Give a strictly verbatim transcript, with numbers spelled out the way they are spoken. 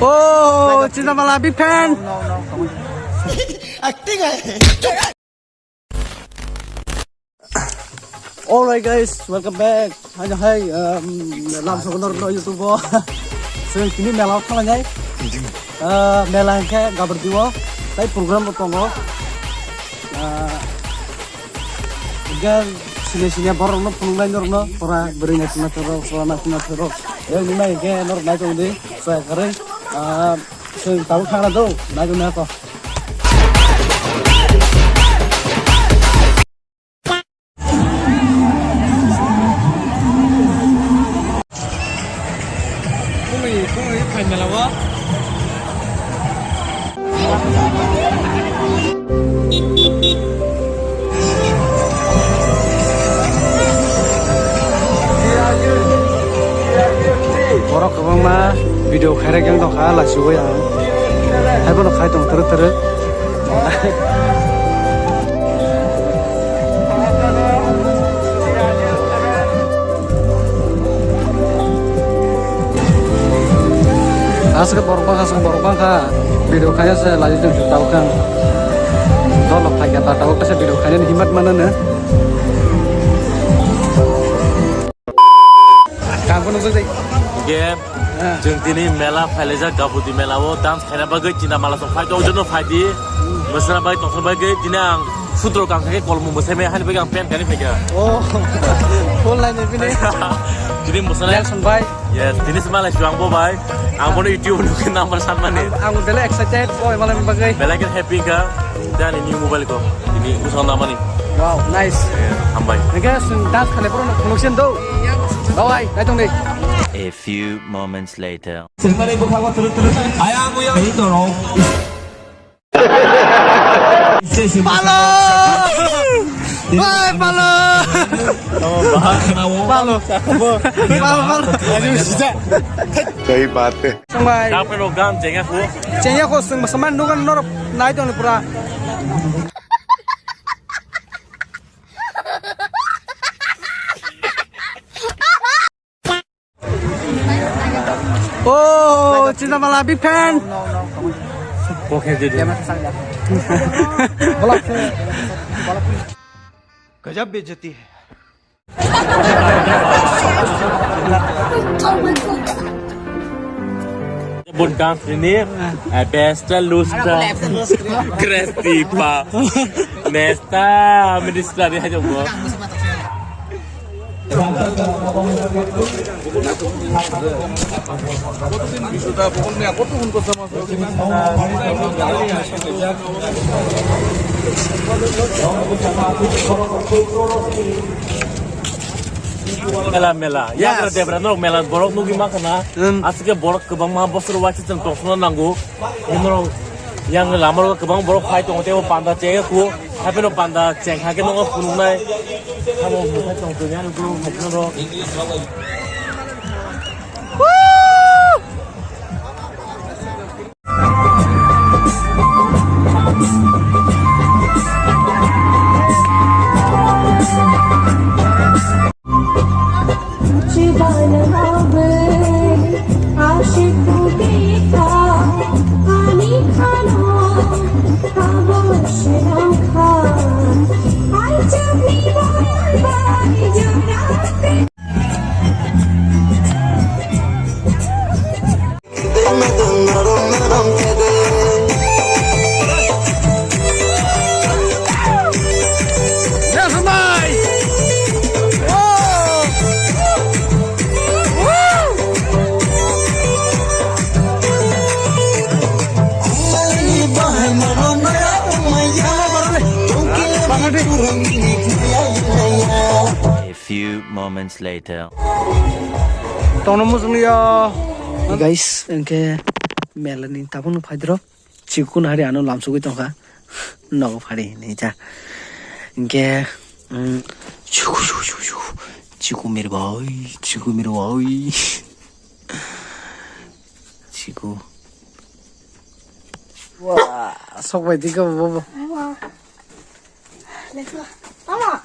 Oh, Chintamala, big fan. Alright guys, welcome back. Hai hai, um, lam sogonor no YouTube o. So, tini mela o thanglai nai. Uh, mela hingke Gabardi o. Tai program bo tongo. Uh, Gan sini sini borok no phunuk nai norok no. Pora beri nai sini terok, pora nai sini terok. Yang lima hingke norok nai tong di. So, kare. Uh, so, tahu thangla do. Nai tong nai to. Borok kwbangma video khairok yang tongkha, lachiui ang. Haibono khai tong twrwk twrwk. Aswk borok bangkha, aswk borok bangkha. Video khaina se laji tong tabuk kang. Dolo phaikha ta tabuk kaisa video khaina ni himmat manana. Kang kono jai. Ge, ah, chwng tini mela phailaijak, Gabardi mela o dance khaina bagwi Chintamala chwng phai tong, jono phai di. Mwsana bagwi tongthok bagwi tini ang sutro kang khe kolmo mwsai maya hani bagwi ang pant kani phaikha. Oh, full line ni bini. Tini mwsana. Nelson bhai. Yes, tini se malai suang bo bai. Ang bono YouTube nukhe number sanmani. Ang, ang belai excited, boy, malai bagwi. Belai khe happy ka. Dani new mobile ko. Ini usang namani. Wow, nice. Hambai. Nengke sing dance khale pura nuksin do. Bye bye, nai tong dei. A few moments later. Sirmani bukhago tulu tulu. Ayang uyang. Ini dorong. Palo! Woi, palo! Palo! Palo, palo! Aduh, sejak. Sahih baat hai. Sampai. Dapat lo gan, jengah ku. Jengah ku, sing, seman, nukan, norok, naik dong, pura. Oh, Chintamala, big fan. Gajab bejati hai. Bon dance ini, eh, besta lusta, Kresti pa, nesta, ministra dia aja gua. Mela, mela. Yes. Yagra debra norok mela borok nugwi mankha na. Hmm. Aswk khe borok kwbangma bosor waisa chwng tongthokna nango. Norok yang lama o kwbang borok phai tongo tei o panda chengya kho. Hapheno panda chengkha khe nokno phunuknai. Abo mwtai tong tong ya nukgo haikhe norok. A few moments later. Tongno muchungya. Guys, hwnkhe mela ni tabukno phaidrop. Chikun hari ano lamsugwi tongkha. Nogo phari hinwi ta. Hwnkhe, mm, chuku, chuku, chuku, chuku. Chiku mirwai, chiku mirwai. Chiku. Wah, sok bai dikha bobo. Wah. Lekha. Tama.